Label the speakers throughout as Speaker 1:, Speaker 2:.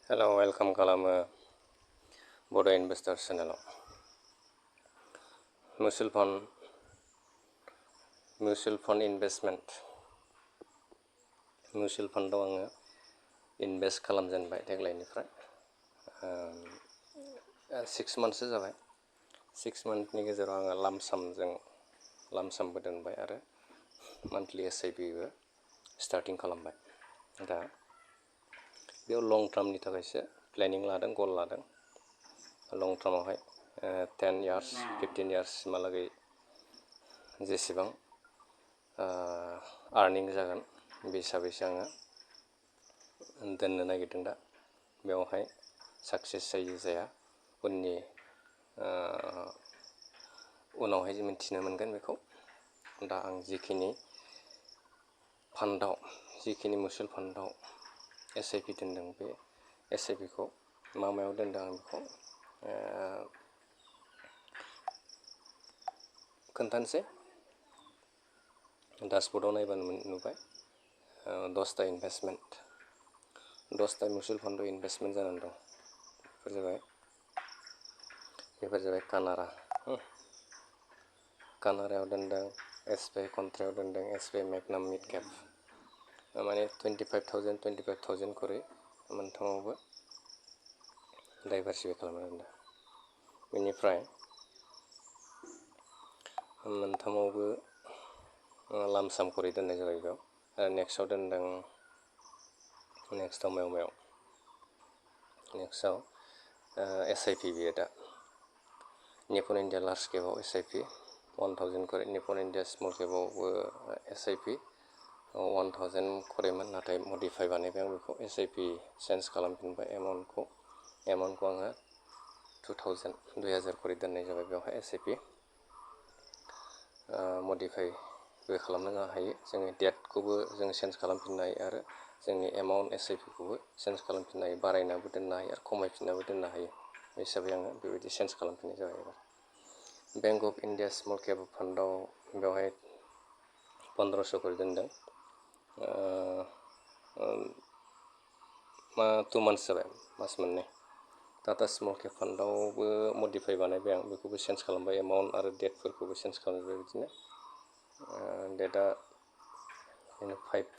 Speaker 1: Hello welcome खालामो Bodo' investor चेनेलाव। Mutual fund investment mutual फान्डआव आङो इनभेस्ट खालामजेनबाय देग्लायनिफ्राय 6 मान्थसो जाबाय। 6 मान्थनि गेजेराव आङो लामसामबो दोनबाय आरो मान्थलि SIPबो स्टार्टिं खालामबाय। दा बेयाव लं टार्मनि थाखायसो प्लेनिं लादों, गल लादों। लं टार्मावहाय 10 इयार्स 15 इयार्ससिमहालागै जेसेबां आर्निं जागोन बे हिसाबैसो आङो दोननो नागिरदों। दा बेवहाय साक्सेस जायो जाया उनावहाय मिन्थिनो मोनगोन बेखौ। दा आं जिखिनि मिउचुवेल फान्डआव SIP दोनदों, बे SIPखौ मायाव दोनदों आं बेखौ खोन्थानोसै। डासबर्डआव नायबानो नुबाय 10टा मिउचुवेल फान्डआव इनभेस्टमेन्ट जानानै दं। बेफोर जाबाय कानारायाव दोनदों, SBI कन्ट्रायाव दोनदों, SBI मेगनाम मिड केप, माने 25,000 खरै मोनथामावबो डाइभारसिफाइ खालामना दोनदों। बेनिफ्राय मोनथामावबो लामसाम खरै दोननाय जाबाय बेयाव। आरो नेक्स्टआव दोनदों, नेक्स्टआव SIP बियो दा निपन इन्डिया लार्ज केपआव SIP 1000 खरै, निपन इन्डिया स्मल केपआवबो SIP 1000 खरैमोन, नाथाय मडिफाइ बानायबाय आं बेखौ SIP चेन्ज खालामफिनबाय। एमाउन्टखौ आङो 2000 खरै दोननाय जाबाय। बेवहाय SIP मडिफाइबो खालामनो हायो, जोङो डेटखौबो जों चेन्ज खालामफिननो हायो आरो जोंनि एमाउन्ट SIPखौबो चेन्ज खालामफिननो हायो, बारायनाबो दोननो हायो आरो खमायफिननाबो दोननो हायो। बे हिसाबै आङो बेबायदि चेन्ज खालामफिननाय जाबाय। एबार bank of India small cap फान्डआव बेवहाय 1500 खरै दोनदों। 2 मान्थस जाबाय, मास मोननै। टाटा स्मल केप फान्डआवबो मडिफाइ बानायबाय आं, बेखौबो चेन्ज खालामबाय, एमाउन्ट आरो डेटफोरखौबो चेन्ज खालामबाय। बिदिनो डेटआ 5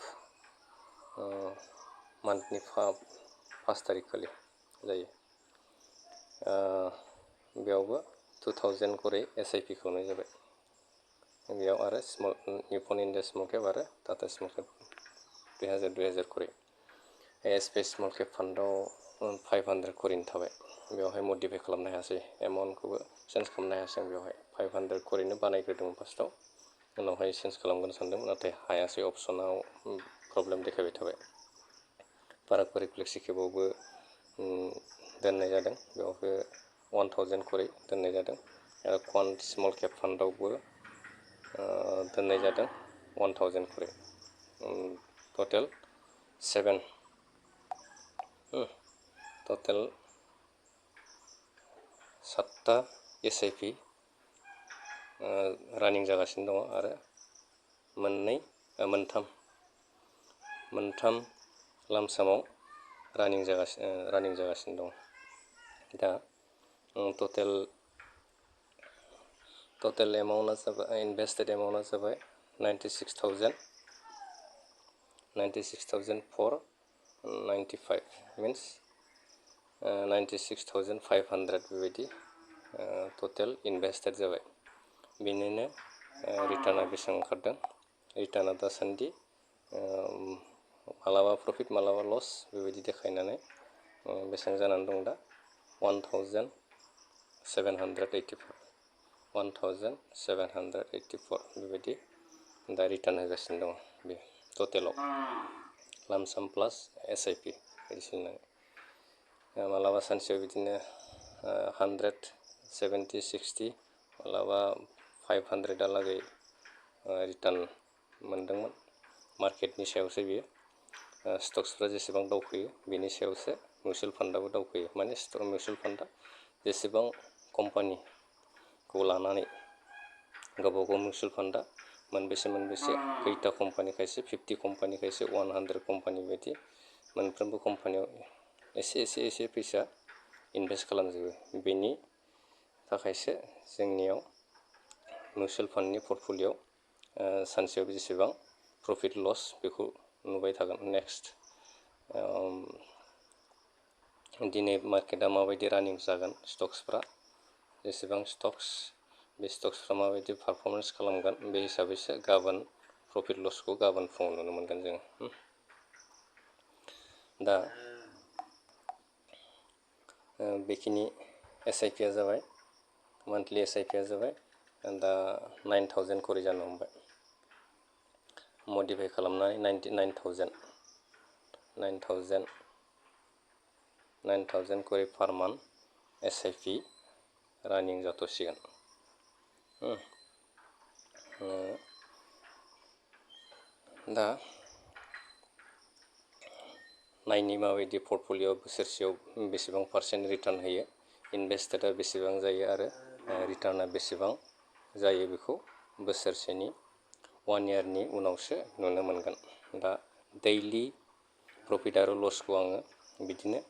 Speaker 1: मान्थनि 5 तारिख खालि जायो। बेयावबो 2000 खरै SIP खालामनाय जाबाय। बेयाव आरो निपन इन्डिया स्मल केप आरो टाटा स्मल केप 2000 खरै। SBI स्मल केप फान्डआव 500 खरैनि थाबाय। बेवहाय मडिफाइ खालामनो हायासै, एमाउन्टखौबो चेन्ज खालामनो हायासै आं। बेवहाय 500 खरैनो बानायग्रोदोंमोन फार्स्टआव, उनावहाय चेन्ज खालामगोन सानदोंमोन, नाथाय हायासै, अपसनाव प्रब्लेम देखायबाय थाबाय। पाराक फ्लेक्सि केपआवबो दोननाय जादों, बेयावबो 1000 खरै दोननाय जादों। आरो क्वान्ट स्मल केप फान्डआवबो दोननाय जादों 1000 खरै। टटेल 7 SIP रानिं जागासिनो दङ आरो मोनथाम लामसामाव रानिं जागासिनो दं। दा टटेल एमाउन्टआ जाबाय, इनभेस्टेड एमाउन्टआ जाबाय 96,495 मिन्स 96,500 बेबायदि टटेल इनभेस्टेड जाबाय। बेनिनो रिटार्नआ बेसेबां ओंखारदों? रिटार्नआ दासान्दि मालाबा प्रफिट मालाबा लस बेबायदि देखायनानै बेसेबां जानानै दं दा? 1784 बेबायदि दा रिटार्न होगासिनो दङ। बे टटेलाव लामसाम प्लास SIP बायदिसिना मालाबा सानसेयाव बिदिनो 170, 60 मालाबा 500 रिटार्न मोनदोंमोन। मार्केटनि सायावसो बियो, स्टक्सफ्रा जेसेबां दावखोयो बेनि सायावसो मिउचुवेल फान्डआबो दावखोयो। माने मिउचुवेल फान्डआ जेसेबां कम्पानिखौ लानानै, गावबा गाव मिउचुवेल फान्डआ मोनबेसे खैथा कम्पानि, खायसे 50 कम्पानि, खायसे 100 कम्पानि बायदि मोनफ्रोमबो कम्पानियाव एसे फैसा इनभेस्ट खालामजोबो। बेनि थाखायसो जोंनियाव मिउचुवेल फान्डनि पर्टफलिय'आव सानसेयाव जेसेबां प्रफिट लस बेखौ नुबाय थागोन। नेक्स्ट दिनै मार्केटआ माबायदि रानिं जागोन, स्टक्सफ्रा जेसेबां स्टक्स, बे स्टक्सफ्रा माबायदि पारफरमेन्स खालामगोन, बे हिसाबैसो गाबोन प्रफिट लसखौ गाबोन फुङाव नुनो मोनगोन जोङो। दा बेखिनि SIP आ जाबाय, मान्थलि SIP आ जाबाय। दा 9,000 करि जानो हमबाय, मडिफाइ खालामनानै 9,000 करि पार मान्थ SIP रानिं जाथ'सिगोन। दा नायनि माबायदि पर्टफलिय'आव बोसोरसेयाव बेसेबां पार्सेन्ट रिटार्न होयो, इनभेस्टेडआ बेसेबां जायो आरो रिटार्नआ बेसेबां जायो, बेखौ बोसोरसेनि 1 इयारनि उनावसो नुनो मोनगोन। दा दैलि प्रफिट आरो लसखौ आङो बिदिनो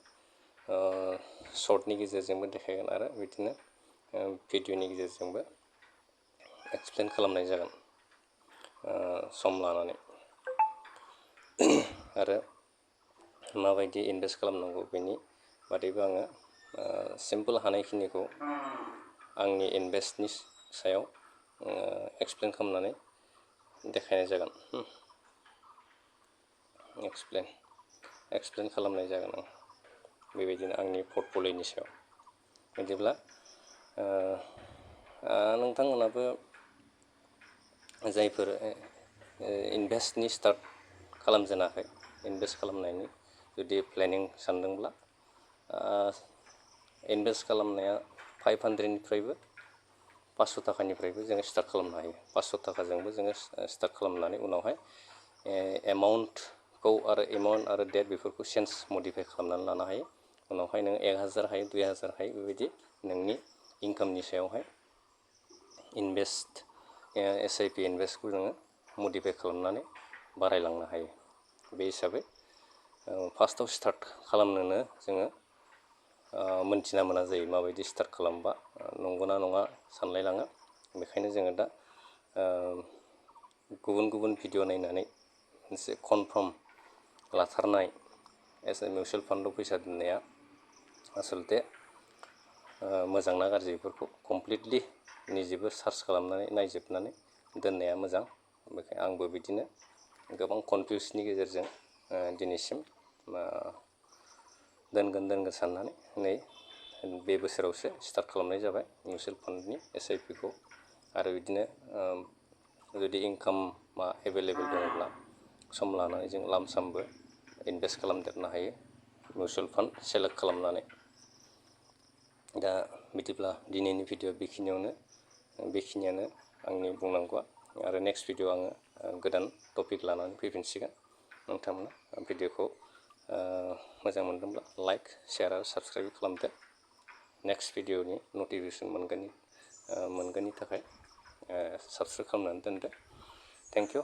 Speaker 1: शर्टनि गेजेरजोंबो देखायगोन आरो बिदिनो भिडिअ'नि गेजेरजोंबो एक्सप्लेन खालामनाय जागोन सम लानानै। आरो माबायदि इनभेस्ट खालामनांगौ बेनि बादैबो आङो सिम्पोल हानायखिनिखौ आंनि इनभेस्टनि सायाव एक्सप्लेन खालामनानै देखायनाय जागोन। एक्सप्लेन खालामनाय जागोन आं बेबायदिनो आंनि पर्टफलिय'नि सायाव। बिदिब्ला नोंथांमोनाबो जायफोर इनभेस्टनि स्टार्ट खालामजेनाखै, इनभेस्ट खालामनायनि जुदि प्लेनिं सानदोंब्ला, इनभेस्ट खालामनाया 500निफ्रायबो 500 थाखानिफ्रायबो जोङो स्टार्ट खालामनो हायो। 500 थाखाजोंबो जोङो स्टार्ट खालामनानै उनावहाय एमाउन्टखौ आरो डेट बेफोरखौ चेन्ज मडिफाइ खालामनानै लानो हायो। उनावहाय नोङो 1000 हायो, 2000 हायो, बेबायदि नोंनि इनकामनि सायावहाय SIP इनभेस्टखौ जोङो मडिफाइ खालामनानै बारायलांनो हायो। बे हिसाबै फार्स्टआव स्टार्ट खालामनोनो जोङो मोनथिना मोना जायो, माबायदि स्टार्ट खालामबा नंगौना नङा सानलायलाङो। बेखायनो जोङो दा गुबुन भिडिअ' नायनानै मोनसे कनफार्म लाथारनाय मिउचुवेल फान्डआव फैसा दोननाया आसलथे मोजां ना गाज्रि, बेफोरखौ कमप्लिटलि निजेबो सार्च खालामनानै नायजोबनानै दोननाया मोजां। बेखायनो आंबो बिदिनो गोबां कनफिउसनि गेजेरजों दिनैसिम दोनगोन साननानै नै बे बोसोरावसो स्टार्ट खालामनाय जाबाय मिउचुवेल फान्डनि SIPखौ। आरो बिदिनो जुदि इनकामा एभेलेबेल दङब्ला सम लानानै जों लामसामबो इनभेस्ट खालामदेरनो हायो मिउचुवेल फान्ड सेलेक्ट खालामनानै। दा बिदिब्ला दिनैनि भिडिअ बेखिनियानो आंनि बुंनांगौआ। आरो नेक्स्ट भिडिअ आङो गोदान टपिक लानानै फैफिनसिगोन। नोंथांमोना भिडिअखौ मोजां मोनदोंब्ला लाइक, शेयार आरो साबस्क्राइब खालामदो। नेक्स्ट भिडिअनि नटिफिकेसन मोनगोननि थाखाय साबस्क्राइब खालामनानै दोनदो। Thank you.